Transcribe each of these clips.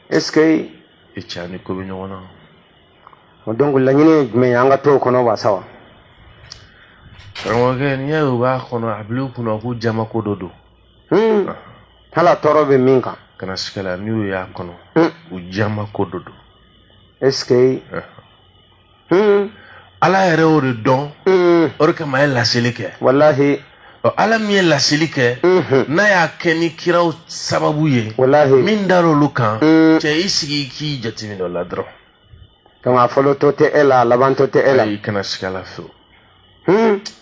Est ce que e cɛ ni ko bɛ ɲɔgɔn na. Donc laɲini ye jumɛn ye? An ka t'o kɔnɔ wa sa wa? Karamɔgɔkɛ, n'i y'a ye u b'a kɔnɔ, a bil'u kunna ko jamako dɔ don. Hala tɔɔrɔ bɛ min kan. Kana siga la, n'u y'a kɔnɔ, u jamako dɔ don. Est ce que Ala yɛrɛ y'o de dɔn, o de kama a ye laseli kɛ. Walahi. Ɔ, Ala min ye laseli kɛ, n'a y'a kɛ ni kiraw sababu ye, min dar'olu kan, cɛ, i sigi k'i jateminɛ o la dɔrɔn. Donc a fɔlɔ to tɛ e la, a laban to tɛ e la. Ayi, kana siga la fewu.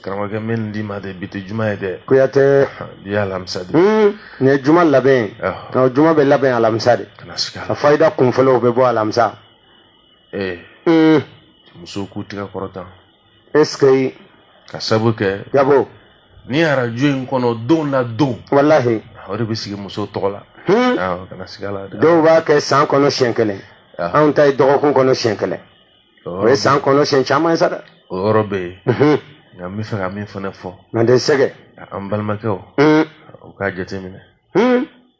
Karamɔgɔkɛ, n bɛ nin d'i ma dɛ, bi tɛ juma ye dɛ. Kuyatɛ. Bi ye alamisa de. Nin ye juma labɛn ye. Ɔhɔ. Juma bɛ labɛn alamisa de. Kana siga A la. fayida kun fɔlɔ, o bɛ bɔ alamisa. Ee, musow k'u tigɛ kɔrɔta. Est ce que Ka sabu kɛ yabo ni arajo in kɔnɔ, don la don, o de bɛ sigi musow tɔgɔ la. Awɔ, kana siga la dɛ. Dɔw b'a kɛ san kɔnɔ siɲɛ kelen. Anw ta ye dɔgɔkun kɔnɔ siɲɛ kelen. O ye san kɔnɔ siɲɛ caman ye sa dɛ. O yɔrɔ bɛ yen, nka n bɛ fɛ ka min fana fɔ, Manden sɛgɛ. an balimakɛw, u k'a jateminɛ.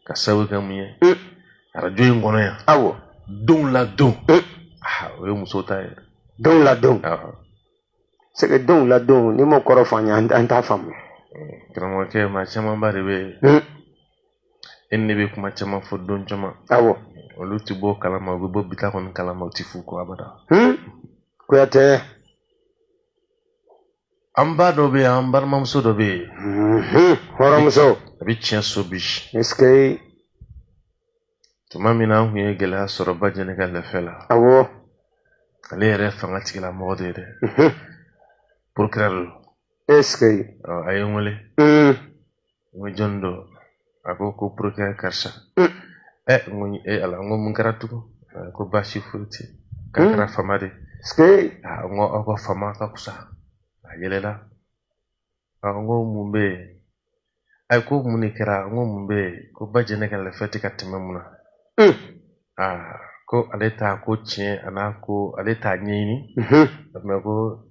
Ka sabu kɛ mun ye? Arajo in kɔnɔ yan, don la don, o ye musow ta ye. Don la don. Awɔ. Sɛgɛ, don la don, n'i m'o kɔrɔ fɔ an ye, an t'a faamu. Karamɔgɔkɛ, maa camanba de bɛ yen, e ni ne bɛ kuma caman fɔ don caman, olu ti bɔ kalama, u bɛ bɔ bita kɔni kalama, u ti f'u kɔ abada. Kuyatɛ. An ba dɔ bɛ yen, an balimamuso dɔ bɛ yen. Hɔrɔnmuso. A bɛ tiɲɛ so bi. Est ce que Tuma min na an tun ye gɛlɛya sɔrɔ ba jɛnɛ ka lɛfɛ la, ale yɛrɛ ye fanga tigilamɔgɔ de ye dɛ, procureur don. Est ce que Ɔ, a ye n wele. N ko jɔnni don? A ko ko procureur karisa. Ɛ, n ko e Ala, n ko mun kɛra tugun? A ko baasi foyi tɛ yen, k'a kɛra fama de ye. Est ce que Aa, n ko aw ka fama ka kusa. A yɛlɛla. A, n ko mun bɛ yen? Ayi, ko mun de kɛra? N ko mun bɛ yen? Ko ba jɛnɛ ka lɛfɛ tɛ ka tɛmɛ mun na? Aa, ko ale t'a ko tiɲɛ, a n'a ko ale t'a ɲɛɲini. Mais ko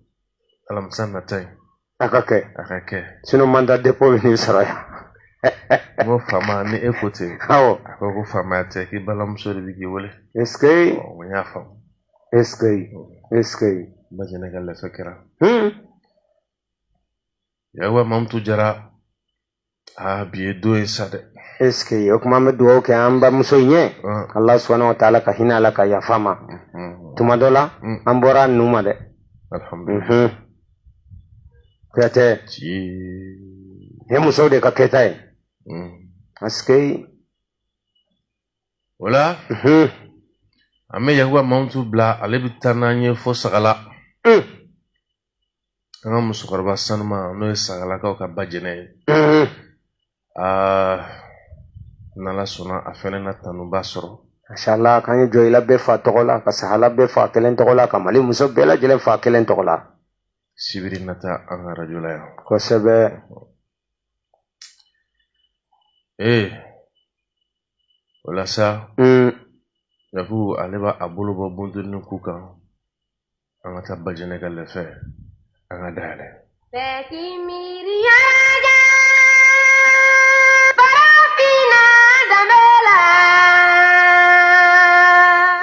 alamisa nata in, A ka kɛ. A ka kɛ. Sinon mandat dépôt bɛ n'i sɔrɔ yan. N ko faama, ni e ko ten. A ko ko faamaya tɛ, k'i balimamuso de bɛ k'i wele. Est ce que Ɔ, n ko n y'a faamu. Est ce que est ce que Ba jɛnɛ ka lɛfɛ kɛra. Yakuba Mamutu Jara, aa, bi ye don ye sa dɛ. Est ce que o kuma, an bɛ dugawu kɛ an bamuso in ye. Allah subhanahu wa ta'ala ka hinɛ a la, ka yafa ma. Tuma dɔ la, an bɔra ninnu ma dɛ. Alhamdulilah. Kuyatɛ. Ci. Nin ye musow de ka kɛta ye. Parce que O la, an bɛ Yakuba Mamutu bila, ale bɛ taa n'an ye fo Sagala. An ka musokɔrɔba sanuma, n'o ye Sagalakaw ka ba jɛnɛ ye. Aa, n'Ala sɔnna, a fɛnɛ na tanuba sɔrɔ. Mashallah, k'an ye Joyila bɛɛ fa tɔgɔ la, ka Sahala bɛɛ fa kelen tɔgɔ la, ka Mali muso bɛɛ lajɛlen fa kelen tɔgɔ la. Sibiri nata, an ka arajo la yan. Kosɛbɛ. Ee, o la sa, Yakubu, ale b'a a bolo bɔ buntuni ku kan, an ka taa ba jɛnɛ ka lɛfɛ, an ka dayɛlɛ. Bɛɛ k'i miiri yɛrɛ farafinna danbe la.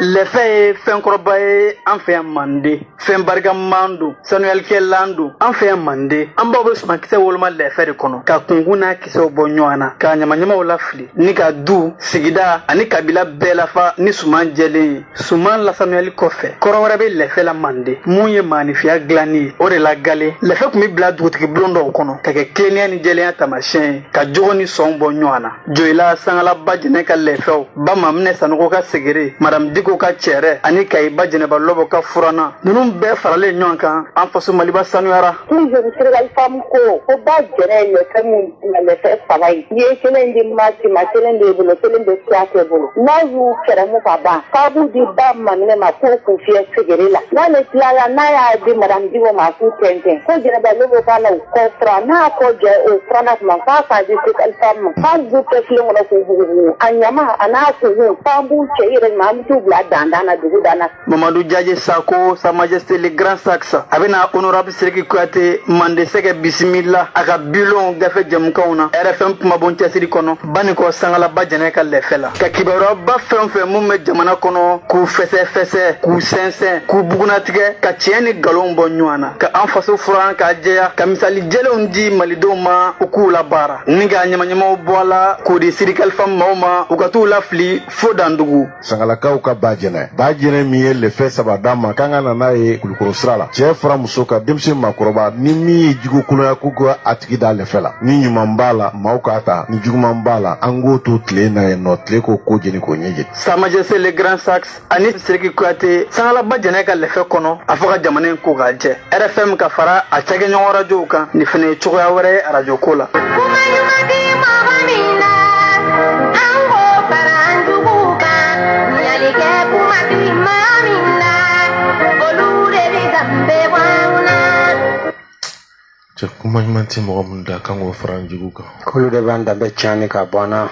Lɛfɛ ye fɛn kɔrɔba ye an fɛ yan Mande. Fɛn barikaman don, sanuyalikɛlan don an fɛ yan Mande. An baw bɛ sumankisɛ woloma lɛfɛ de kɔnɔ, ka kunkun n'a kisɛw bɔ ɲɔgɔn na, ka ɲamaɲamaw lafili, ni ka du, sigida ani kabila bɛɛ lafa ni suman jɛlen ye. Suman lasanuyali kɔfɛ, kɔrɔ wɛrɛ bɛ lɛfɛ la Mande, mun ye maanifiya dilanni ye. O de la, gale lɛfɛ tun bɛ bila dugutigi bulon dɔw kɔnɔ ka kɛ tilennenya ni jɛlenya taamasiyɛn ye, ka jogo ni sɔn bɔ ɲɔgɔn na. Joyila Sangala ba jɛnɛ ka lɛfɛw, ba Maminɛ Sanogo ka segere, Madame Diko ka cɛrɛ ani Kayi ba Jɛnɛba Lɔbɔ ka furanna, ninnu bɛɛ faralen ɲɔgɔn kan, an faso Maliba sanuyara. Toujours Sénégal femme ko ko ba jɛnɛ ye lɛfɛ mun na, lɛfɛ saba in, i ye kelen di Mati ma, kelen b'e bolo, kelen bɛ Siyakɛ bolo. N'a y'u kɛrɛmu ka ban, k'a b'u di ba Maminɛ ma k'o k'u fiyɛ segere la. N'ale tilala, n'a y'a di Madame Diko ma k'u tɛntɛn, ko Jɛnɛba Lobo k'a na u kɔ furan. N'a kɔ jɛ o furanna tuma, k'a k'a di Sénégal femme ma, k'a b'u kɛ filen kɔnɔ k'u bugubugu a ɲama a n'a kunkun, k'an b'u cɛ i yɛrɛ ma, an bɛ t'u bila san dan na, dugu dan na. Mamadu Jaje Sako, Sa Majesté le Grand Saxe, a bɛna Honorable Sidiki Kuyate Mande Sɛgɛ bisimila a ka bulon gafe jɛmukanw na RFM kumabon cɛsiri kɔnɔ Banikɔ Sangala Bajɛnɛ ka lɛfɛ la, ka kibaruyaba fɛn fɛn mun bɛ jamana kɔnɔ k'u fɛsɛfɛsɛ, k'u sɛnsɛn, k'u bugunatigɛ, ka tiɲɛ ni nkalon bɔ ɲɔgɔn na, ka an faso furan k'a jɛya, ka misali jɛlenw di malidenw ma u k'u labaara, ni ka ɲamaɲamaw bɔ a la k'o di sirikalifa maaw ma u ka t'u lafili fo dandugu. Sangalakaw ka Bajɛnɛ, Bajɛnɛ min ye lɛfɛ saba d'an ma k'an ka na n'a ye Kulukɔrɔ sira la, cɛɛ fara muso kan, denmisɛn maakɔrɔba, ni min ye jugu kolonya k'u ka a tigi da lɛfɛ la, ni ɲuman b'a la maaw k'a ta, ni juguman b'a la an k'o to tile na yen nɔ, tile k'o ko jeni k'o ɲɛ jeni. Sa Majesté le Grand Saxe ani Sidiki Kuyate Sangala Bajɛnɛ ka lɛfɛ kɔnɔ, a fɔ ka jamana in ko k'a jɛ. RFM ka fara a cakɛɲɔgɔn rajow kan, nin fana ye cogoya wɛrɛ ye arajo ko la. Kuma ɲuman ti mɔgɔ min na, an k'o fara an juguw kan. Ɲalikɛ kuma ti maa min na, olu de bi danbe bɔ anw na. Cɛ, kuma ɲuman tɛ mɔgɔ minnu da kan k'o fara an jugu kan. K'olu de b'an danbe tiɲɛni ka bɔ an na.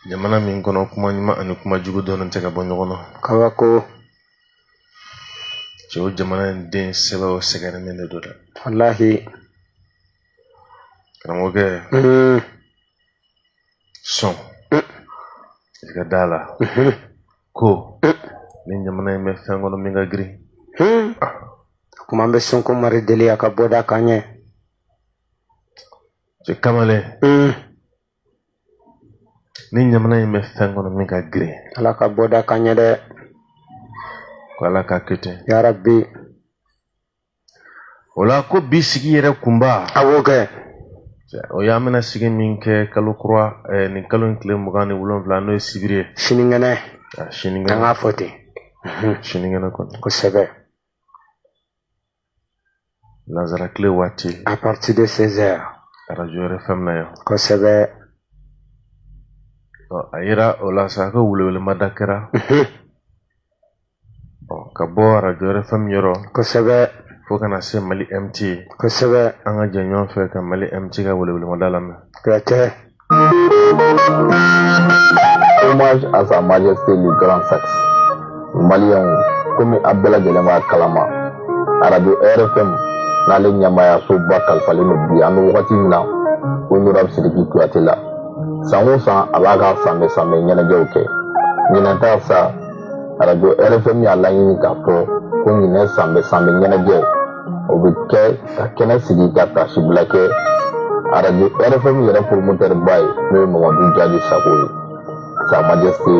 Jamana min kɔnɔ, kuma ɲuman ani kuma jugu dɔɔnin tɛ ka bɔ ɲɔgɔn na. Kabako. Cɛ, o jamana in den sɛbɛ o sɛgɛnnen de don dɛ. Walahi. Karamɔgɔkɛ, sɔn i ka da la ko ni jamana in bɛ fɛn kɔnɔ min ka girin. Kuma an bɛ Sonko mari deli a ka bɔda k'an ɲɛ. Cɛ kamalen, ni jamana in bɛ fɛn kɔnɔ min ka girin, Ala ka bɔda k'an ɲɛ dɛ. Ko Ala k'a kɛ ten. Yarabi. O la ko bi sigi yɛrɛ kunba, Awɔ kɛ. O y'an bɛna sigi min kɛ kalo kura nin kalo in tile 27, n'o ye sibiri ye. Sinikɛnɛ. Sinikɛnɛ. An k'a fɔ ten. Sinikɛnɛ kɔni. Kosɛbɛ. Lazara tile waati. À partir de 16 heures. Radio RFM na yan. Kosɛbɛ. A yira o la sa ko welewelemada kɛra. Ka bɔ Radio RFM yɔrɔ. Kosɛbɛ. Fo kana se Mali MT. Kosɛbɛ. An ka jɛ ɲɔgɔn fɛ ka Mali MT ka welewelemada lamɛn. Kuyatɛ. Hommage à Sa Majesté le Grand Saxe. Maliyɛnw, komi a bɛɛ lajɛlen b'a kalama, Radio RFM n'ale ɲɛmaayasoba kalifalen don bi, an bɛ wagati min na, Honorable Sidiki Kuyate la. San o san a b'a ka sanbɛ sanbɛ ɲɛnajɛw kɛ. Ɲinan ta sa, Radio RFM y'a laɲini k'a fɔ ko ɲinɛ sanbɛ sanbɛ ɲɛnajɛ o bɛ kɛ ka kɛnɛ sigi ka tasibila kɛ Radio RFM yɛrɛ promoteur ba ye, n'o ye Mamadu Jaji Sako ye, Sa Majesté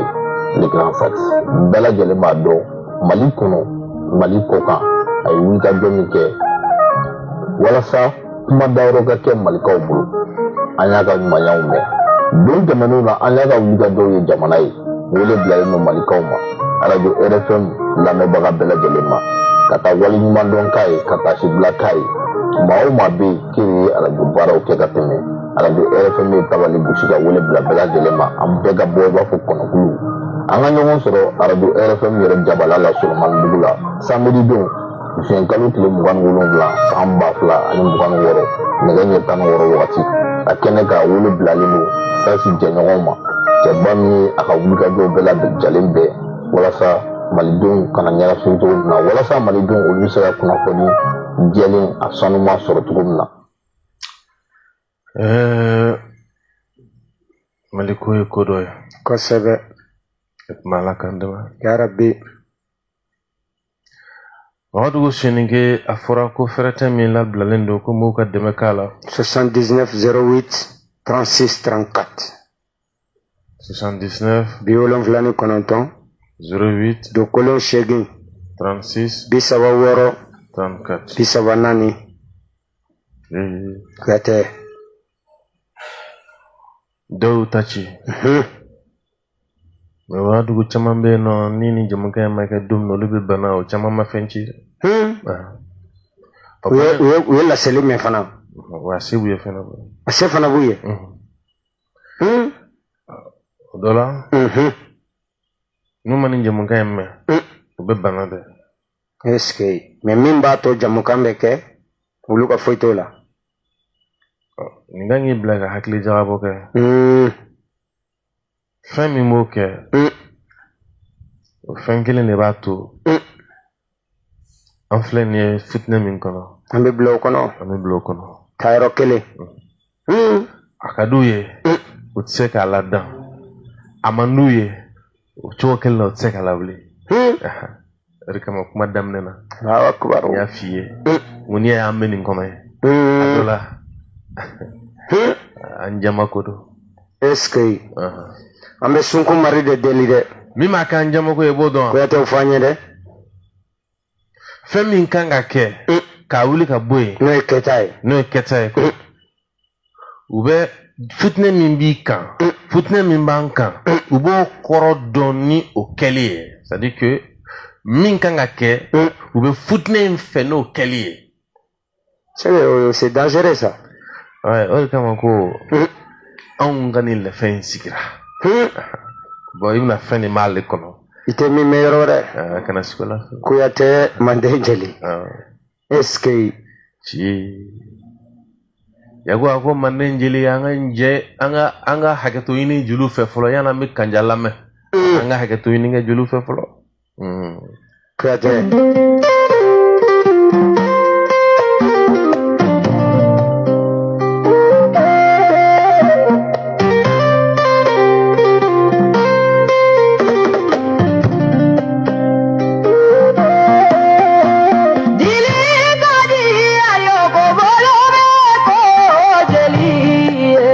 le Grand Saxe. Bɛɛ lajɛlen b'a dɔn Mali kɔnɔ, Mali kɔ kan, a ye wulikajɔ min kɛ walasa kuma dayɔrɔ ka kɛ malikaw bolo. An y'a ka ɲumanyaw mɛn don tɛmɛnenw na, an y'a ka wulikajɔw ye jamana ye. Wele bilalen don malikaw ma, Radio RFM lamɛnbaga bɛɛ lajɛlen ma, ka taa waleɲumandɔn k'a ye, ka taasibila k'a ye. Maa o maa bɛ yen k'e ye arajo baaraw kɛ ka tɛmɛ, Radio RFM ye tabali gosi ka wele bila bɛɛ lajɛlen ma. An bɛɛ ka bɔ i b'a fɔ kɔnɔkulu, an ka ɲɔgɔn sɔrɔ Radio RFM yɛrɛ jabala la Solomanibugu la, samedi don, juin kalo tile 27 san 2026, nɛgɛ ɲɛ 16 wagati. A kɛnɛ ka wele bilalen don sasi jɛɲɔgɔnw ma, cɛba min ye a ka wulikajɔw bɛɛ lajɛlen bɛɛ walasa malidenw kana ɲɛnafin cogo min na, walasa malidenw olu bɛ se ka kunnafoni jɛlen a sanuma sɔrɔ cogo min na. Mali ko ye ko dɔ ye. Kosɛbɛ. O tuma Ala k'an dɛmɛ. Yarabi. Wagadugu Seninke, a fɔra ko fɛrɛtɛ min labilalen don ko m'u ka dɛmɛ k'a la. 79 08 36 34. 79. 79. 08. 08. 36. 36. 34. 34. Kuyatɛ. Dɔw ta ci. Mais Wagadugu caman bɛ yen nɔ, ni nin jamukan in ma kɛ don min na, olu bɛ bana, o caman ma fɛn ci dɛ. U ye laseli mɛn fana. Wa a se b'u ye fɛnɛ. A se fana b'u ye. O dɔ la, n'u ma nin jamukan in mɛn, u bɛ bana dɛ. Est-ce que mais min b'a to jamukan bɛ kɛ, olu ka foyi t'o la. Nin kan k'i bila ka hakili jagabɔ kɛ. Fɛn min b'o kɛ, O fɛn kelen de b'a to an filɛ nin ye fitinɛ min kɔnɔ, an bɛ bila o kɔnɔ, an bɛ bila o kɔnɔ. Taayɔrɔ kelen. A ka d'u ye, u tɛ se k'a ladan. A man d'u ye, o cogo kelen na, u tɛ se k'a lawuli. O de kama kuma daminɛ na, Allahu akbar, n y'a f'i ye n ko n'i y'a ye an bɛ nin kɔnɔ ye, a dɔ la an jama ko don. Est ce que an bɛ sunko mari de deli dɛ? Min b'a k'an jamako ye, i b'o dɔn wa? Kuyate, fɔ an ye dɛ. Fɛn min kan ka kɛ k'a wuli ka bɔ yen, n'o ye kɛta ye, n'o ye kɛta ye, u bɛ fitinɛ min b'i kan, fitinɛ min b'an kan, u b'o kɔrɔ dɔn ni o kɛli ye. C'est à dire que min kan ka kɛ, u bɛ fitinɛ in fɛ n'o kɛli ye. C'est dangereux, ça. Ouais, o de kama ko anw ka nin lɛfɛ in sigira. Bon, i bɛna fɛn de m'ale kɔnɔ. I tɛ min mɛn yɔrɔ wɛrɛ. Kana sigi o la. Kuyate, Manden jeli. Est ce que ci Yago a ko Manden jeli, an ka jɛ, an ka hakɛto ɲini jeliw fɛ fɔlɔ, yanni an bɛ kanja lamɛn. An ka hakɛto ɲini kɛ jeliw fɛ fɔlɔ. Kuyate. Dili ka di ayo ko bolo bɛ ko jeli ye.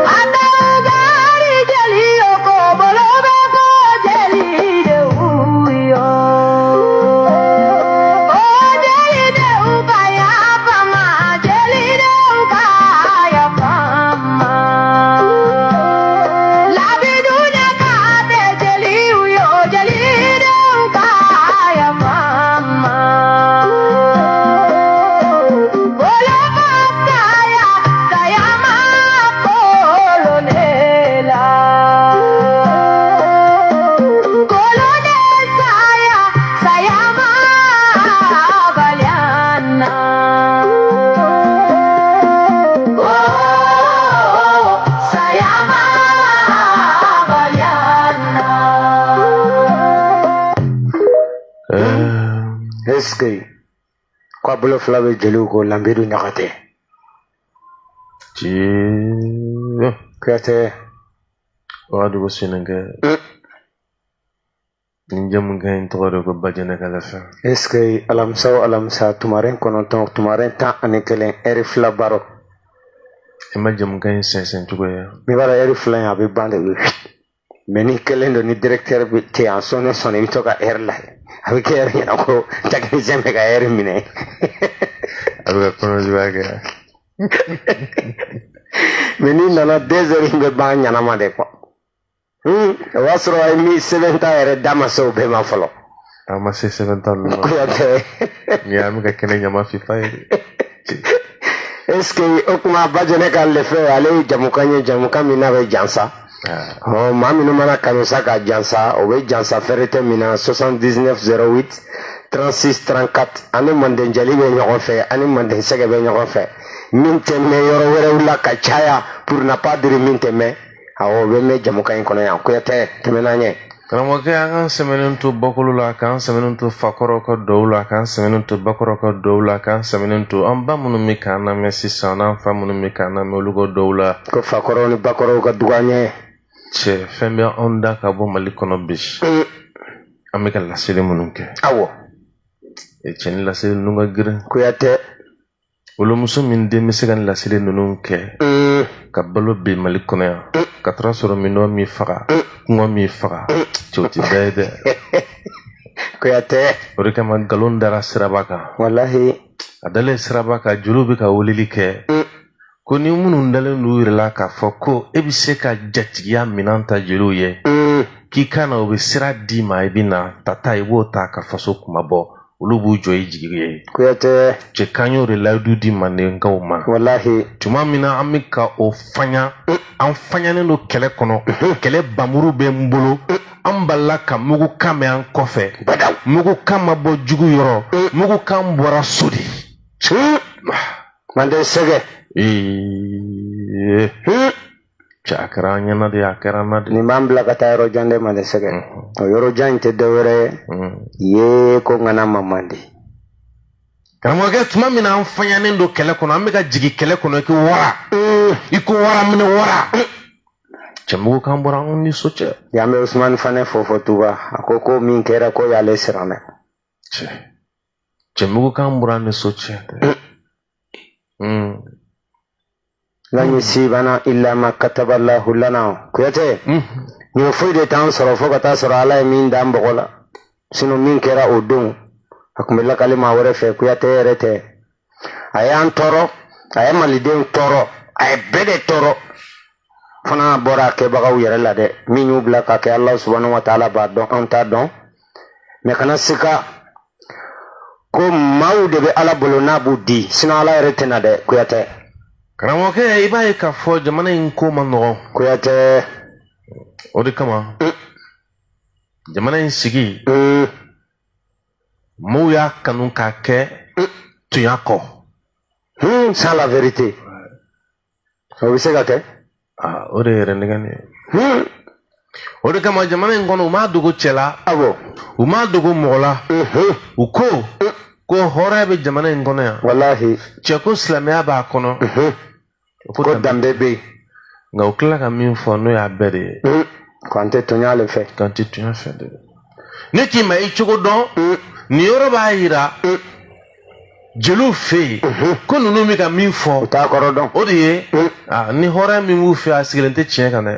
A gari jeli o ko bolo bɛ ko jeli de yo. O jeli denw ka yafa ma, jeli denw ka yafa ma. Labidu ne ka tɛ jeliw yo, jeli denw ka yafa ma. Bolo ma saya, saya ma kolo ne la. Kolo ne saya, saya ma baliana. Oh, saya ma baliana. Est ce que ko a bolo fila bɛ jeliw ko Lambidu ɲaga tɛ? Ci Kuyate. Wagadugu Sɛnɛkɛ, nin jamukan in tɔgɔ de ko Bajɛnɛ ka lɛfɛ. Est ce que alamisa o alamisa, tumaren 9, tumaren 11, ɛri 2 baro. I ma jamukan in sɛnsɛn cogo ye? I b'a dɔn, ɛri 2 in a bɛ ban de, mais ni kelen don, ni directeur bɛ tɛ yan, sɔɔni sɔɔni i bɛ to ka ɛri lajɛ, a bɛ kɛ ɛri ɲɛna ko technicien bɛ ka ɛri minɛ. A bɛ ka kɔnɔjuguya kɛ. Mais n'i nana 2 heures in bɛ ban ɲanama de quoi. O b'a sɔrɔ a ye min sɛbɛn ta yɛrɛ da ma se o bɛɛ ma fɔlɔ. An ma se sɛbɛn ta ninnu ma. Kuyate. Nin y'an bɛ ka kɛnɛ ɲama fifa ye. Est ce que o tuma Bajɛnɛ ka lɛfɛ, ale ye jamukan ye, jamukan min n'a bɛ jansa. Ɔ maa minnu mana kanu sa ka jansa, o bɛ jansa fɛrɛ tɛ min na, 79 08 36 34. Ani Manden jeli bɛ ɲɔgɔn fɛ, ani Manden sɛgɛ bɛ ɲɔgɔn fɛ, min tɛ mɛn yɔrɔ wɛrɛw la ka caya, pour ne pas dire min tɛ mɛn, awɔ, o bɛ mɛn jamukan in kɔnɔ yan. Kuyatɛ, tɛmɛ n'an ɲɛ. Karamɔgɔkɛ, an k'an sɛmɛnen to bɔkolo la, k'an sɛmɛnen to fakɔrɔw ka dɔw la, k'an sɛmɛnen to bakɔrɔw ka dɔw la, k'an sɛmɛnen to an ba minnu bɛ k'an lamɛn sisan, n'an fa minnu bɛ k'an lamɛn, olu ka dɔw la. Ko fakɔrɔw ni bakɔrɔw ka dugu an ɲɛ. Cɛ, fɛn bɛ anw da ka bɔ Mali kɔnɔ bi, an bɛ ka laseli minnu kɛ. Cɛ, ni laseli ninnu ka girin. Kuyatɛ. Wolomuso min den bɛ se ka nin laseli ninnu kɛ ka balo bi Mali kɔnɔ yan, ka taga sɔrɔ minɔgɔ m'i faga, kɔngɔ m'i faga, cɛw tɛ da ye dɛ. Kuyatɛ. O de kama nkalon dara siraba kan. Walahi. A dalen siraba kan, joliw bɛ ka weleli kɛ ko ni minnu dalen d'u yɛrɛ la k'a fɔ ko e bɛ se ka jatigiya minɛn ta jeliw ye, k'i ka na, u bɛ sira d'i ma, i bɛ na tata, i b'o ta ka faso kuma bɔ, olu b'u jɔ i jigi ye. Kuyatɛ. Cɛ, k'an y'o de layidu di Mandenkaw ma. Walahi. Tuma min na an bɛ ka o faɲa, an faɲanen don kɛlɛ kɔnɔ, kɛlɛ bamuru bɛ n bolo, an balila ka mugukan mɛn an kɔfɛ. Mugukan ma bɔ jugu yɔrɔ, mugukan bɔra so de. Manden sɛgɛ. Ee, Cɛ, a kɛra an ɲɛna de, a kɛra an na de. Nin b'an bila ka taa yɔrɔ jan dɛ, ma de sɛgɛ. O yɔrɔ jan in tɛ dɔwɛrɛ ye, ye ko ŋana ma man di. Karamɔgɔkɛ, tuma min na an faɲanen don kɛlɛ kɔnɔ, an bɛ ka jigin kɛlɛ kɔnɔ i ko wara, i ko wara minɛ wara, cɛmugu kan bɔra anw ni so cɛ. Yan bɛ Usumani Fanɛ fo fo Tuba. A ko ko min kɛra, ko y'ale siran dɛ. Cɛ, cɛmugu kan bɔra an ni so cɛ. Lan yusibana illa ma kataballahu lana. Kuyate, nin foyi de t'an sɔrɔ fo ka taa sɔrɔ Ala ye min d'an bɔgɔ la. Sinon min kɛra o don, a tun bɛ lakali maa wɛrɛ fɛ, Kuyate yɛrɛ tɛ. A y'an tɔɔrɔ, a ye malidenw tɔɔrɔ, a ye bɛɛ de tɔɔrɔ fana. Bɔra a kɛbagaw yɛrɛ la dɛ, min y'u bila ka kɛ, Ala subahanahu wa taala b'a dɔn, an t'a dɔn. Mɛ kana sika ko maaw de bɛ Ala bolo n'a b'u di, sinon Ala yɛrɛ tɛna dɛ, Kuyatɛ. Karamɔgɔkɛ, i b'a ye k'a fɔ jamana in ko man nɔgɔn. Kuyatɛ. O de kama jamana in sigi, maaw y'a kanu k'a kɛ tunya kɔ. Sans la vérité, o bɛ se ka kɛ. Ah, o de yɛrɛ nɛgɛ nin ye. O de kama jamana in kɔnɔ, u m'a dogo cɛ la, u m'a dogo mɔgɔ la, u ko ko hɔrɔnya bɛ jamana in kɔnɔ yan. Walahi. Cɛ, ko silamɛya b'a kɔnɔ. Ko danbe bɛ yen. Nka u tila ka min fɔ, n'o y'a bɛɛ de ye. K'an tɛ tɔɲɔ ale fɛ. K'an tɛ tunya fɛ de. Ne k'i ma i cogo dɔn, nin yɔrɔ b'a yira jeliw fɛ yen ko ninnu bɛ ka min fɔ, u t'a kɔrɔ dɔn. O de ye ni hɔrɔnya min b'u fɛ, a sigilen tɛ tiɲɛ kan dɛ.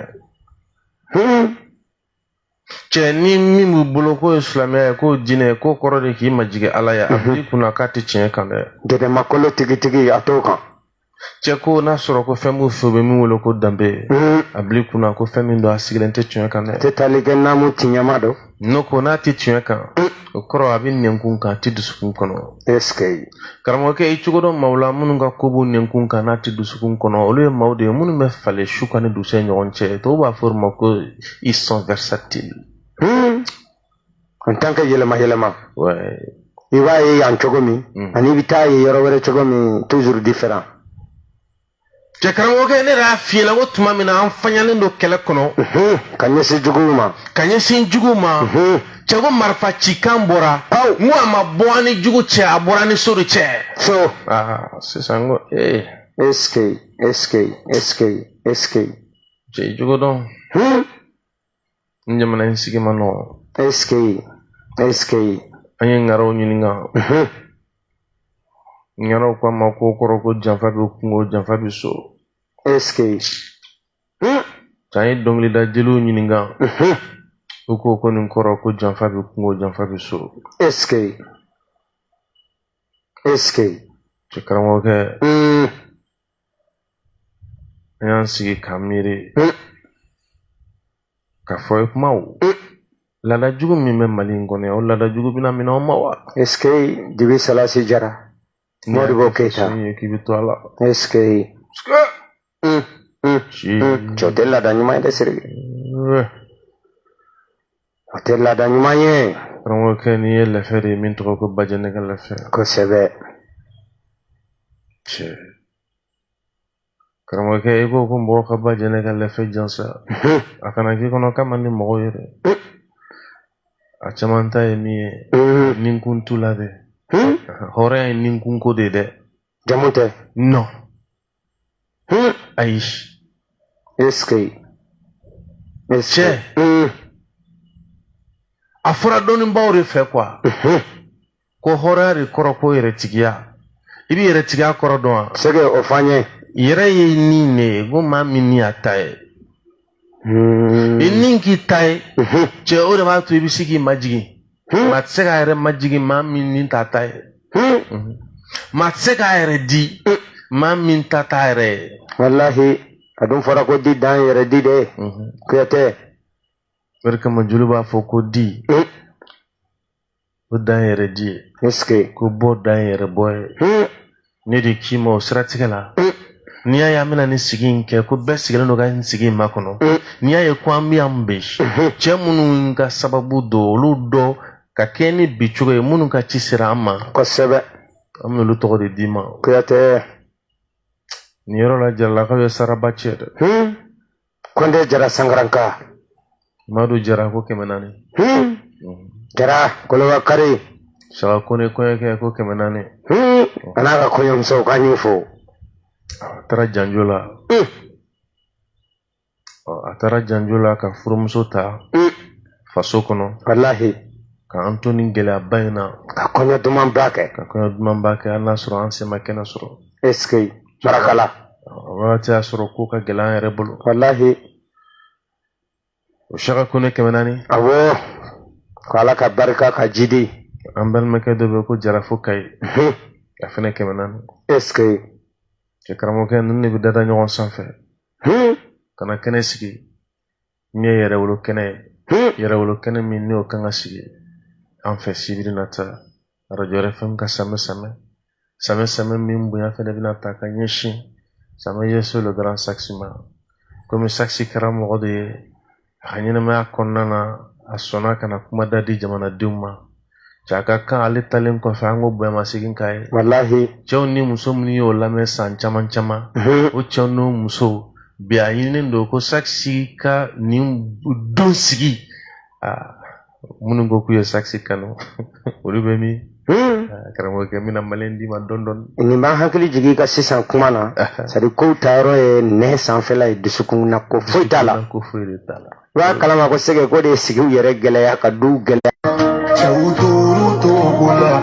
Cɛ, ni min b'u bolo k'o ye silamɛya ye, k'o diinɛ ye, k'o kɔrɔ de k'i majigin Ala ye, a b'i kunna k'a tɛ tiɲɛ kan dɛ. Dɛdɛmakolo tigitigi, a t'o kan. Cɛ, ko n'a sɔrɔ ko fɛn b'u fɛ, u bɛ min wele ko danbe, a bil'i kunna ko fɛn min don, a sigilen tɛ tiɲɛ kan dɛ. Tɛ tali kɛ naamu tiɲɛma don. N'o ko n'a tɛ tiɲɛ kan, o kɔrɔ a bɛ nɛnkun kan, a tɛ dusukun kɔnɔ. Est-ce que Karamɔgɔkɛ, i cogo dɔn maaw la minnu ka ko b'u nɛnkun kan n'a tɛ dusukun kɔnɔ, olu ye maaw de ye minnu bɛ falen su kan ni dusɛ ɲɔgɔn cɛ. Tɔw b'a fɔ olu ma ko ils sont versatiles. En tant que yɛlɛma yɛlɛma. Ouais. I b'a ye yan cogo min, ani i bɛ taa ye yɔrɔ wɛrɛ cogo min, toujours différent. Cɛ, karamɔgɔkɛ, ne yɛrɛ y'a f'i ɲɛna ko tuma min na an faɲalen don kɛlɛ kɔnɔ, ka ɲɛsin juguw ma, ka ɲɛsin juguw ma, cɛ, ko marifa cikan bɔra. N ko a ma bɔ an ni jugu cɛ, a bɔra an ni so de cɛ. So. Aa, sisan n ko ee. Est-ce que, est-ce que, est-ce que, est-ce que. Cɛ, i cogo dɔn. N jamana in sigi ma nɔgɔn. Est-ce que, est-ce que. An ye ŋaraw ɲininka. Ŋaraw ko a ma ko kɔrɔ ko janfa bɛ kungo, janfa bɛ so. Est-ce que. An ye dɔnkilida jeliw ɲininka. U ko ko nin kɔrɔ ko janfa bɛ kungo, janfa bɛ so. Est-ce que, est-ce que. Cɛ, karamɔgɔkɛ, an y'an sigi k'an miiri k'a fɔ ye kumaw. Laada jugu min bɛ Mali in kɔnɔ yan, o laada jugu bɛna minɛ anw ma wa? Est-ce que Dibi Salasi Jara, Modibo Keita. K'i bɛ to a la. Est-ce que. Cɛ, o tɛ laada ɲuman ye dɛ, Sidiki. O tɛ laada ɲuman ye. Karamɔgɔkɛ, n'i ye lɛfɛ de ye min tɔgɔ ko Bajɛnɛ ka lɛfɛ. Kosɛbɛ. Cɛ, karamɔgɔkɛ, i ko ko mɔgɔw ka Bajɛnɛ ka lɛfɛ jansa, a kana k'i kɔnɔ k'a man di mɔgɔw ye dɛ. A caman ta ye min ye, ninkun t'u la dɛ. Hɔrɔnya ye ninkunko de ye dɛ. Jamu tɛ. Non, ayi. Est-ce que. Cɛ, a fɔra dɔnnibaw de fɛ quoi, ko hɔrɔnya de kɔrɔ ko yɛrɛtigiya. I bɛ yɛrɛtigiya kɔrɔ dɔn wa? Sɛgɛ, o f'an ye. Yɛrɛ ye nin de ye, ko maa min ni y'a ta ye, i ni k'i ta ye. Cɛ, o de b'a to i bɛ se k'i majigin. Maa tɛ se k'a yɛrɛ majigin maa min ni t'a ta ye. Maa tɛ se k'a yɛrɛ di maa min ta t'a yɛrɛ ye. Walahi, a dun fɔra ko di dan yɛrɛ di de, Kuyatɛ. O de kama joli b'a fɔ ko di, o dan yɛrɛ di ye. Est-ce que. Ko bɔ dan yɛrɛ bɔ ye. Ne de k'i ma o siratigɛ la, n'i y'a ye an bɛna nin sigi in kɛ, ko bɛɛ sigilen don ka nin sigi in makɔnɔ, n'i y'a ye ko an bɛ yan bi, cɛ minnu ka sababu don, olu dɔ ka kɛ ni bi cogo ye, minnu ka ci sera an ma. Kosɛbɛ. An bɛna olu tɔgɔ de d'i ma. Kuyatɛ. Nin yɔrɔ la, Jaralakaw ye saraba cɛ dɛ. Kɔnde Jara Sankaranka. Madu Jara ko 400. Jara Koloba Kari. Saka Kone kɔɲɔkɛ ko 400. A n'a ka kɔɲɔmuso k'an y'u fo. A taara janjo la. A taara janjo la ka furumuso ta faso kɔnɔ. Walahi. K'an to nin gɛlɛyaba in na. Ka kɔɲɔ dumanba kɛ. Ka kɔɲɔ dumanba kɛ hali n'a sɔrɔ an sen ma kɛnɛ sɔrɔ. Est-ce que Marakala. O wagati y'a sɔrɔ ko ka gɛlɛn an yɛrɛ bolo. Walahi. O Saka Kone 400. Awɔ. Ko Ala ka barika ka jidi. An balimakɛ dɔ bɛ ko Jara fo Kayi. A fɛnɛ 400. Est-ce que. Cɛ karamɔgɔkɛ ninnu de bɛ dada ɲɔgɔn sanfɛ. Ka na kɛnɛ sigi. Min ye yɛrɛwolo kɛnɛ ye. Yɛrɛwolo kɛnɛ min n'o kan ka sigi an fɛ sibiri nata. Radio RFM ka samɛ samɛ. Samɛ samɛ min bonya fɛnɛ bɛna ta ka ɲɛsin Samɛ Yesu le grand saxe ma. Komi saxe kɛra mɔgɔ de ye a ka ɲɛnamaya kɔnɔna na a sɔnna ka na kuma da di jamanadenw ma. Cɛ a ka kan ale talen kɔfɛ an ko bonyamasegin k'a ye. Walahi. Cɛw ni muso minnu y'o lamɛn san caman caman. O cɛw n'o musow bi a ɲininen don ko saxe ka nin don sigi. Minnu ko k'u ye saxe kanu olu bɛ min? Karamɔgɔkɛ n bɛna maliyɛn d'i ma dɔɔni dɔɔni. Nin b'an hakili jigin i ka sisan kuma na. C'est-à-dire kow taayɔrɔ ye nɛn sanfɛla ye dusukun na ko foyi t'a la. Ko foyi de t'a la. I b'a kalama ko sɛgɛ ko de ye sigiw yɛrɛ gɛlɛya ka duw gɛlɛya. Cɛw tor'u togo la,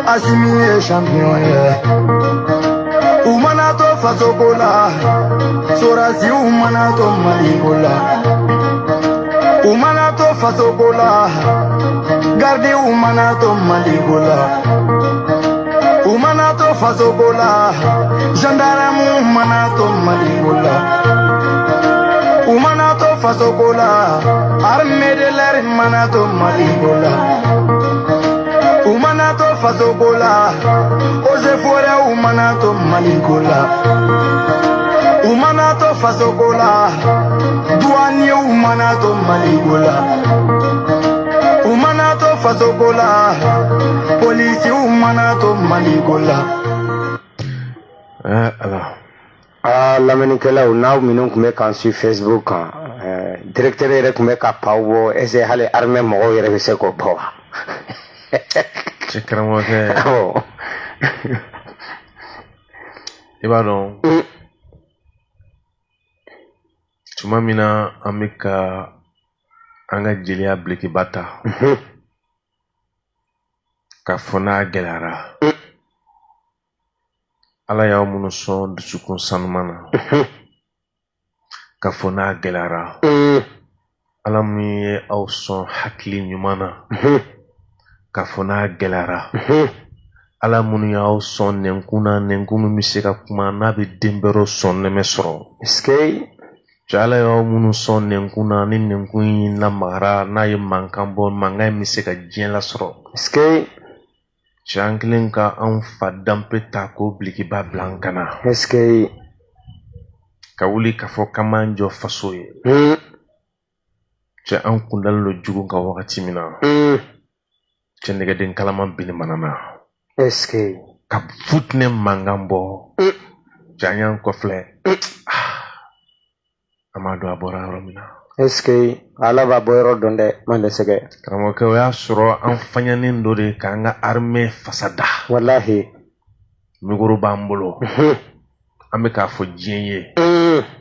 Asimi ye champion ye. U mana to fasoko la, sorasiw mana to Maliko la. U mana to fasoko la, gardiw mana to Maliko la. U mana to fasoko la, gendarmew mana to Maliko la. U mana to fasoko la, armée de l'air mana to Maliko la. U mana to fasoko la, eaux et forêts mana to Maliko la. U mana to fasoko la, douaniers mana to Maliko la. U mana to fasoko la, policiers mana to Maliko la. Ala. Lamɛnnikɛlaw n'aw minnu tun bɛ k'an su Facebook kan, directeur yɛrɛ tun bɛ ka paw bɔ, est ce que hali armée mɔgɔw yɛrɛ bɛ se k'o bɔ wa? Cɛ karamɔgɔkɛ. I b'a dɔn. Tuma min na an bɛ ka an ka jeliya bilekiba ta. K'a fɔ n'a gɛlɛyara. Ala y'aw minnu sɔn dusukun sanuman na. K'a fɔ n'a gɛlɛyara. Ala min ye aw sɔn hakili ɲuman na. K'a fɔ n'a gɛlɛyara. Ala minnu y'aw sɔn nɛnkun na, nɛnkun min bɛ se ka kuma n'a bɛ den bɛrɛ sɔn nɛmɛ sɔrɔ. Cɛ Ala y'aw minnu sɔn nɛnkun na, ni nɛnkun in lamagara n'a ye mankan bɔ, mankan in bɛ se ka diɲɛ lasɔrɔ. Cɛ an kɛlen ka anw fa danbe ta k'o bilikiba bila an kan na. Ka wuli k'a fɔ k'an b'an jɔ faso ye. Cɛ an kun dalen don jugu kan wagati min na. Cɛ nɛgɛden kalaman binni mana na. Ka futinɛ mankan bɔ. Cɛ an y'an kɔfilɛ. An m'a dɔn a bɔra yɔrɔ min na. Est-ce que Ala b'a bɔ yɔrɔ dɔn dɛ, man tɛ sɛgɛ. Karamɔgɔkɛ o y'a sɔrɔ an faɲanen dɔ de k'an ka armée fasa da. Walahi. Micro b'an bolo. An bɛ k'a fɔ diɲɛ ye.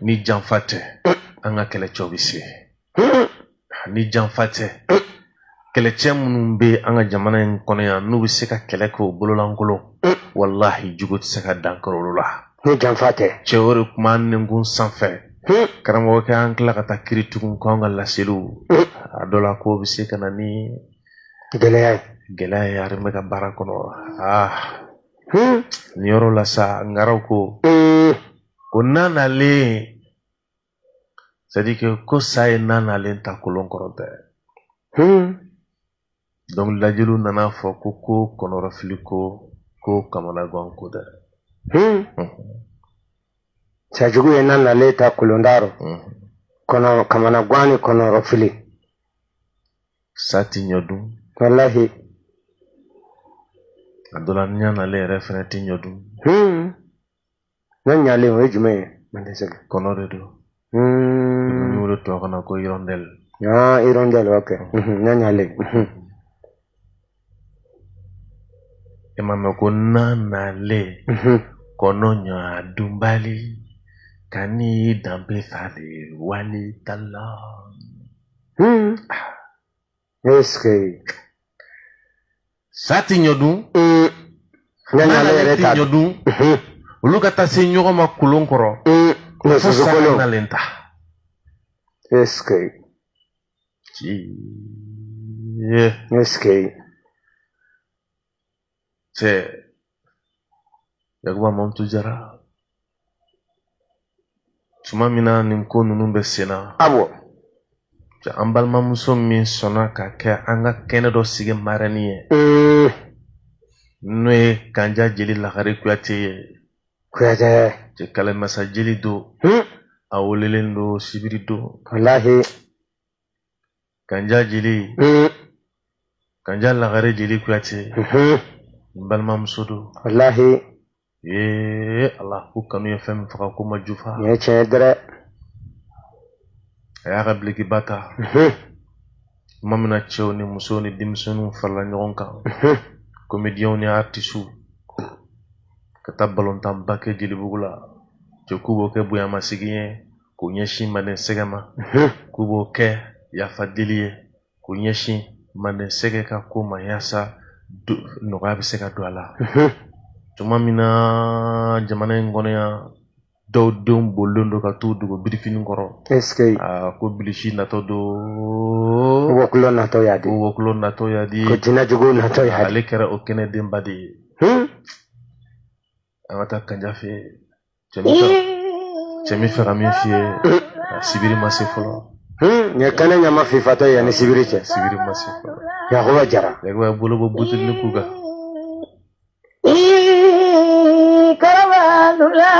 Ni janfa tɛ, an ka kɛlɛcɛw bɛ se. Ni janfa tɛ, kɛlɛcɛ minnu bɛ an ka jamana in kɔnɔ yan n'u bɛ se ka kɛlɛ kɛ o bololankolon. Walahi jugu tɛ se ka dankari olu la. Ni janfa tɛ. Cɛ o de tun b'an nɛnkun sanfɛ. Karamɔgɔkɛ an tila ka taa kiiri tugun k'an ka laseliw. A dɔ la k'o bɛ se ka na ni gɛlɛya ye. Gɛlɛya ye armée ka baara kɔnɔ. Nin yɔrɔ la sa ngaraw ko. Ko n'a nalen, c'est à dire que ko sa ye n'a nalen ta kolon kɔrɔ tɛ. Donc lajɛliw nana fɔ ko kɔnɔrɔfili ko kamanagan ko tɛ. Sajugu ye n'a nalen ta kolondaro. Kɔnɔ kamanagan ni kɔnɔrɔfili. Sa ti ɲɔ dun. Walahi. A dɔ la ɲa nalen yɛrɛ fɛnɛ ti ɲɔ dun. N'a ɲalen o ye jumɛn ye? Man tɛ se. Kɔnɔ de don. Min wele tubabukan na ko hirondelle. Ah, hirondelle, ok. Ɲaɲalen. E m'a mɛn ko nanalen kɔnɔ ɲɔ a dunbali ka n'i danbe falen wali tala. Est-ce que sa ti ɲɔ dun? Ɲaɲalen yɛrɛ t'a t'a ɲɔ dun. Olu ka taa se ɲɔgɔn ma kolon kɔrɔ. Fo sa ka nalen ta. Est-ce que est-ce que cɛ Yakuba Mamutu Jara, tuma min na nin ko ninnu bɛ sen na, awɔ, an balimamuso min sɔnna ka kɛ an ka kɛnɛ dɔ sigi marraine ye, n'o ye Kanja Jeli Lagare Kuyate ye. Kuyate. Cɛ Kalemasa jeli don. A welelen don sibiri don. Walahi. Kanja jeli. Kanja Lagare Jeli Kuyate. N balimamuso don. Walahi. Ee Ala, ko kanu ye fɛn min faga ko ma jufa. Nin ye tiɲɛ ye dɛrɛ. A y'a ka bilekiba ta. Tuma min na cɛw ni musow ni denmisɛnninw farala ɲɔgɔn kan, comédiens ni artistes, ka taa balontanba kɛ Jelibugu la. Cɛ k'u b'o kɛ bonyamasegin ye k'o ɲɛsin Manden sɛgɛ ma, k'u b'o kɛ yafa deli ye k'o ɲɛsin Manden sɛgɛ ka ko ma, yaasa nɔgɔya bɛ se ka don a la. Tuma min na jamana in kɔnɔ yan, dɔw denw bolilen don ka t'u dogo birifini kɔrɔ. Est-ce que ko bilisi natɔ don, wɔkulɔ natɔ y'a di, ko wɔkulɔ natɔ y'a di, ko jinɛjuguw natɔ y'a di. Ale kɛra o kɛnɛ denba de ye. An ka taa Kanja fɛ yen. Cɛ min fɛ ka min f'i ye, sibiri ma se fɔlɔ. Nin ye kɛnɛ ɲama fifatɔ yanni sibiri cɛ. Sibiri ma se fɔlɔ. Yakuba Jara. Yakuba ye bolo bɔ buteli k'u kan. Karabalula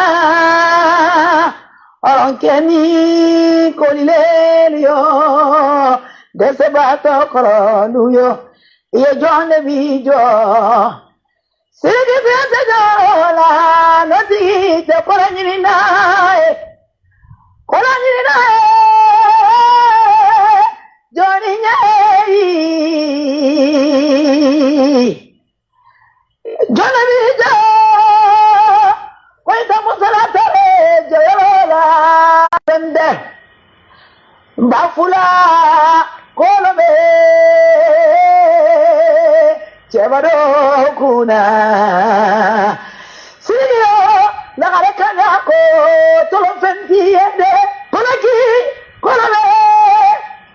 ọ̀rọ̀kẹ́ni kòlílẹ́lì yo dẹ́sẹ̀bàtọ̀ kọ̀rọ̀lù yo ìyẹjọ́ níbi jọ Sidiki Kuyate jọ la lọ́tì tẹ kọ́lá ɲini náà ye kọ́lá ɲini náà ye jɔnni ɲɛ yi jɔnni bi jɔ. Koyita musala tare jɔyɔrɔ la fɛn tɛ Bafula kolo bɛ cɛba dɔ kunna Sidiki yo lagare kanya ko tolon fɛn t'i ye dɛ koloki kolo bɛ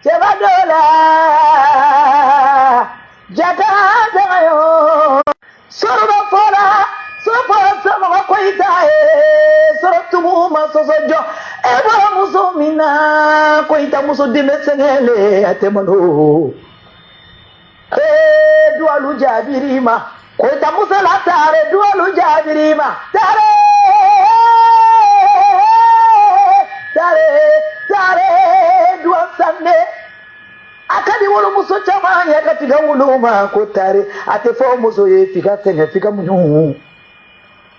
cɛba dɔ la jaka tɛgɛ yo sɔrɔba fɔla sɔrɔ sama Koyita ye sɔrɔ tumu ma sɔsɔ jɔ e bɔra muso min na Koyita muso den bɛ sɛgɛn a tɛ malo ee duwalu jaabiri ma Koyita muso la taare duwalu jaabiri ma taare taare taare duwa sanne a ka di wolomuso caman ye ka tiga wolo ma ko taare a tɛ fɔ muso ye f'i ka sɛgɛn f'i ka muɲu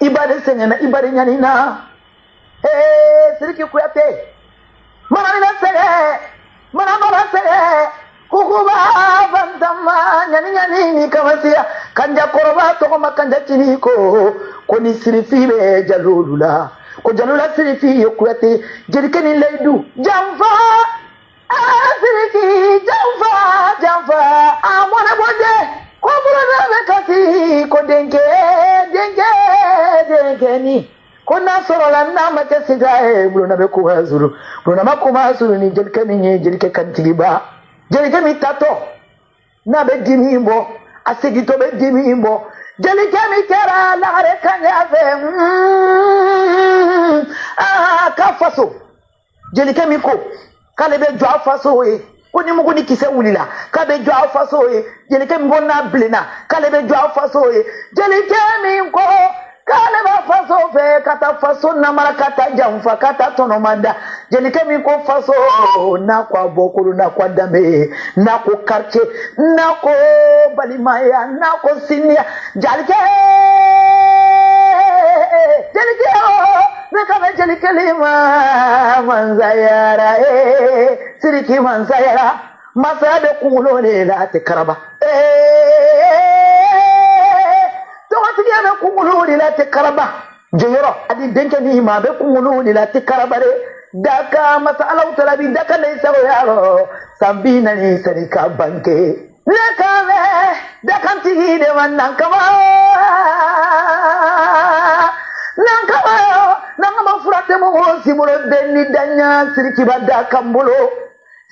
i ba de sɛgɛnna i ba de ɲanina ee Sidiki Kuyate mana mina sɛgɛn mana mana sɛgɛn kukuba bantama ɲani ɲani ni kamasiya Kanja kɔrɔba tɔgɔ ma Kanja cini ko ko ni sirifi bɛ jalolu la ko jalula sirifi ye Kuyate jelikɛ ni layidu janfa Sidiki janfa janfa a mɔnɛ bɔ dɛ ko boloda bɛ kasi ko denkɛ denkɛ denkɛni ko n'a sɔrɔla n'a ma kɛ sida ye bulonna bɛ kuma suru bulonna ma kuma suru ni jelikɛ min ye jelikɛ kantigiba jelikɛ min tatɔ n'a bɛ dimi bɔ a segintɔ bɛ dimi bɔ jelikɛ min kɛra lagare kanja fɛ aa k'a faso jelikɛ min ko k'ale bɛ jɔ a faso ye ko ni mugu ni kisɛ wulila k'a bɛ jɔ a faso ye jelikɛ min ko n'a bilenna k'ale bɛ jɔ a faso ye jelikɛ min ko k'ale b'a faso fɛ ka taa faso namara ka taa janfa ka taa tɔnɔmada jelikɛ min ko faso n'a ko a bɔkolo n'a ko a danbe n'a ko quartier n'a ko balimaya n'a ko siniya jelikɛ jelikɛ ne ka bɛ jelikɛ le ma Masayara mansayara ee Siriki mansayara masaya bɛ kunkolo de la a tɛ karaba ee tɔgɔtigiya bɛ kunkolo de la a tɛ karaba jɔyɔrɔ a di denkɛ min ma a bɛ kunkolo de la a tɛ karaba dɛ daka masa Alahu taala bi daka da i sagoya rɔ san 40 sani ka bange ne kan bɛ dakantigi de ma nankama nankama nankama fura tɛ mɔgɔ si bolo den ni daɲa sirikiba da kan bolo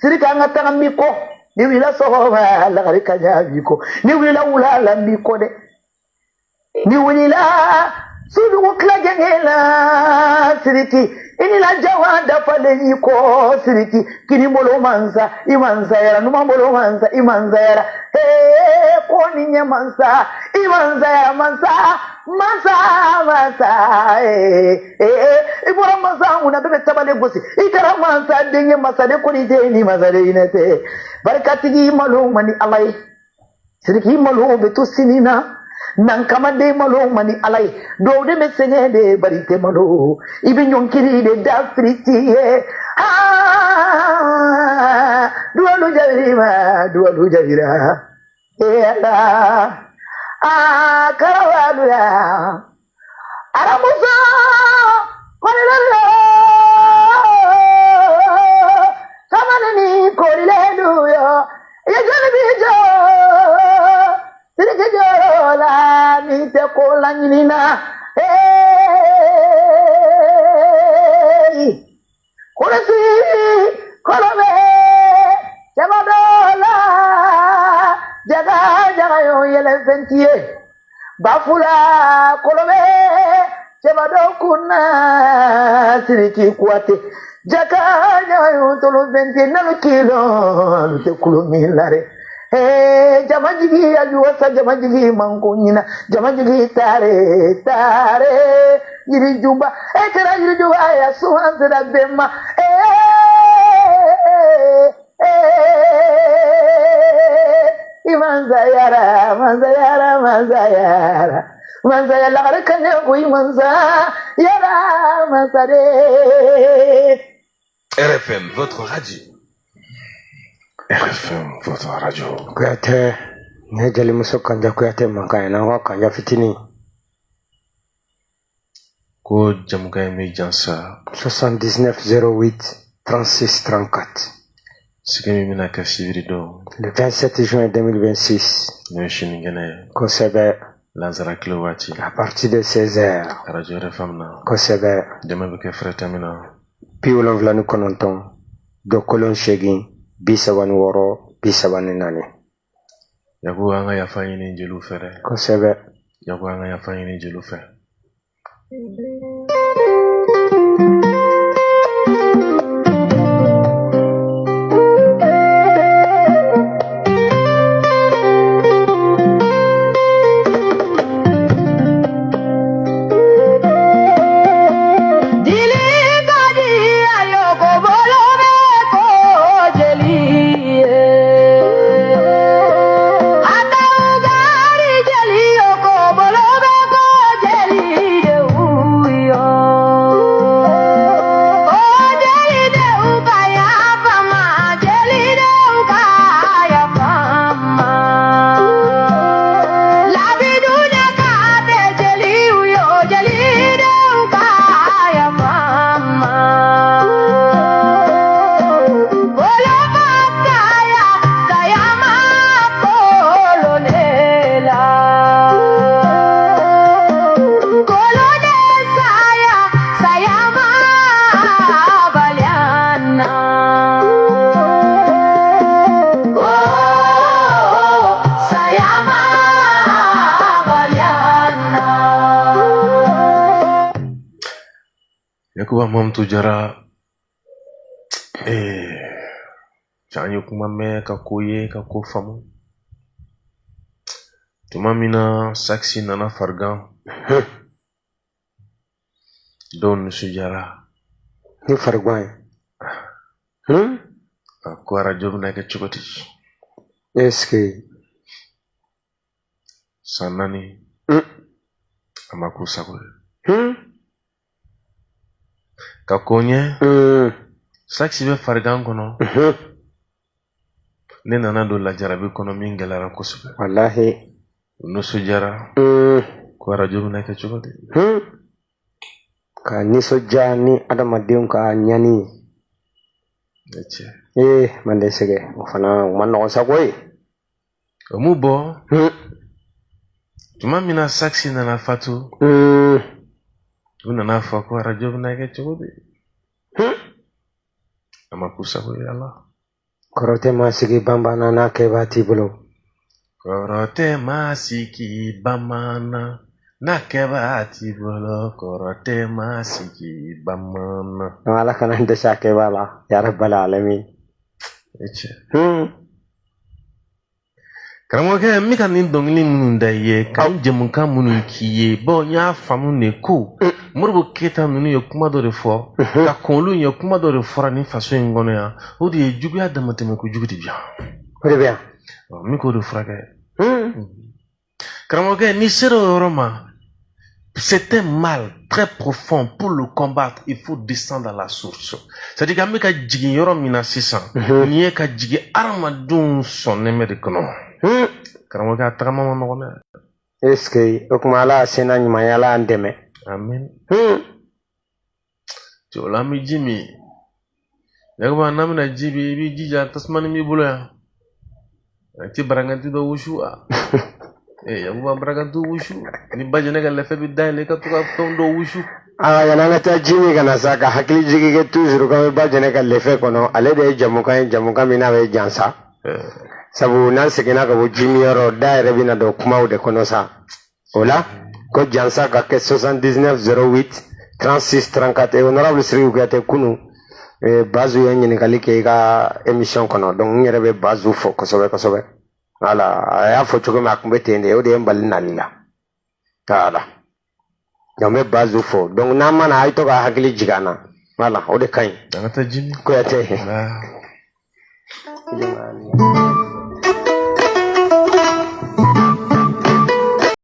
siriki an ka taga n b'i kɔ ni wulila sɔgɔma lagare ka ɲa b'i kɔ ni wulila wula la n b'i kɔ dɛ ni wulila sudugu tila gɛngɛ la siriki i ni la jawa dafalen y'i kɔ siriki kini bolo mansa i mansayara numan bolo mansa i mansayara ee ko ni ɲɛ mansa i mansayara mansa mansa mansa ee ee i bɔra mansa mun na bɛɛ bɛ tabale gosi i kɛra mansa den ye masaden kɔni tɛ ni masaden hinɛ tɛ barikatigi malo man di ala ye siriki malo bɛ to sini na nankamaden malo man di ala ye dɔw de bɛ sɛgɛn de bari tɛ malo i bɛ ɲɔnkiri de da firiti ye aa duwalu jabiri ma duwalu jabira ee ala aa karawalu ya aramuso kɔlilalo kamaleni kɔlilelu yo i ye joli bi jɔ siriki jɔyɔrɔ la n'i tɛ ko laɲini na ee kulusi kɔlɔbɛ jaba dɔ la jaga jaga yo yɛlɛ fɛn ti ye bafula kɔlɔbɛ cɛba dɔ kunna siriki kuwate jaga jaga yo tolo fɛn ti ye nalo kilo alu tɛ kulo min la dɛ. Hey, jama jigi ajuwasa jama jigi manko ɲina jama jigi tare tare yirijuba e kɛra yirijuba ya suwan sera bɛɛ ma i mansayara mansayara mansayara mansaya lagare kaɲɛ ko i mansayara mansare. RFM, votre radio. RFM, votre radio. Kuyate, ne jelimuso Kanja Kuyate mankan ye n'an ko Kanja fitinin. Ko jamukan in bɛ jansa. 79 08 36 34. Sigi min bɛna kɛ sibiri don. Le 27 juin 2026. N'o ye sinikɛnɛ ye. Kosɛbɛ. Lansara tile waati. À partir de 16 heures. Radio RFM na. Kosɛbɛ. Dɛmɛ bɛ kɛ fɛrɛ min na. 79 2 8 36 34. Yaku an ka yafa ɲini jeliw fɛ dɛ. Kosɛbɛ. Yaku an ka yafa ɲini jeliw fɛ. Yakuba Mamutu Jara an ye kuma mɛn ka ko ye ka ko faamu tuma min na Saksi nana farigan dɔw nisɔndiyara ni farigan ye a ko arajo bɛna kɛ cogo di est-ce que san 4 a ma k'u sago ye ka ko ɲɛ Saksi bɛ farigan kɔnɔ. Ne nana don lajarabi kɔnɔ min gɛlɛyara kosɛbɛ. Walahi. U nisɔndiyara. Ko arajo bɛna kɛ cogo di? Ka nisɔndiya ni adamadenw ka ɲani ye. Ne cɛ. Ee manden sɛgɛ o fana o ma nɔgɔn sa koyi. O m'u bɔ. Tuma min na Saksi nana fatu. U nana fɔ ko arajo bɛna kɛ cogo di? A ma k'u sago ye ala. Kɔrɔ tɛ maa sigi banbana n'a kɛbaa t'i bolo. Kɔrɔ tɛ maa sigi bamanan n'a kɛbaa t'i bolo. Kɔrɔ tɛ maa sigi bamanan. Ala kana n dɛsɛ a kɛbaa la ya rabbal alamin. E cɛ. Karamɔgɔkɛ, n bɛ ka nin dɔnkili minnu da i ye, ka n jɛmukan minnu k'i ye, bawo n y'a faamu de ko Modibo Keyita ninnu ye kuma dɔ de fɔ ka kɔn olu ɲɛ. Kuma dɔ de fɔra nin faso in kɔnɔ yan, o de ye juguya damatɛmɛ kojugu de bi yan. O de bɛ yan. N bɛ k'o de furakɛ. Karamɔgɔkɛ, n'i sera o yɔrɔ ma, c'est un mal très profond. Pour le combattre, il faut descendre à la source. C'est-à-dire qu'an bɛ ka jigin yɔrɔ min na sisan, nin ye ka jigin hadamadenw sɔnnɛmɛ de kɔnɔ. Karamɔgɔkɛ, a tagama ma nɔgɔn dɛ. Est-ce que o tuma Ala y'a senna ɲuman ye, Ala y'an dɛmɛ. Amin. O la an bɛ ji min. Yakuba, n'an bɛna ji min, i b'i jija tasuma ni b'i bolo yan. A tɛ baraganti dɔ wusu wa? Ee Yakuba, baraganti wusu. Ni ba jɛnɛ ka lɛfɛ bɛ dayɛlɛ, i ka to ka fɛn dɔ wusu. Aa, yanni an ka taa ji min ka na sa, ka hakili jigi kɛ toujours k'an bɛ ba jɛnɛ ka lɛfɛ kɔnɔ. Ale de ye jamukan ye, jamukan min n'a bɛ jansa. Sabu n'an seginna ka bɔ ji min yɔrɔ, da yɛrɛ bɛna don kumaw de kɔnɔ sa. O la ko jansa ka kɛ 79 08 36 34. Et honorable Sidiki Kuyate, kunu Bazu ye ɲininkali kɛ i ka émission kɔnɔ, donc n yɛrɛ bɛ Bazu fo kosɛbɛ kosɛbɛ. Voilà, a y'a fɔ cogo min, a tun bɛ ten de, o de ye n bali nali la. Voilà, donc n bɛ Bazu fo. Donc n'an ma na, a ye to ka hakili jigin an na. Voilà, o de ka ɲi. An ka taa ji min. Kuyate. Voilà.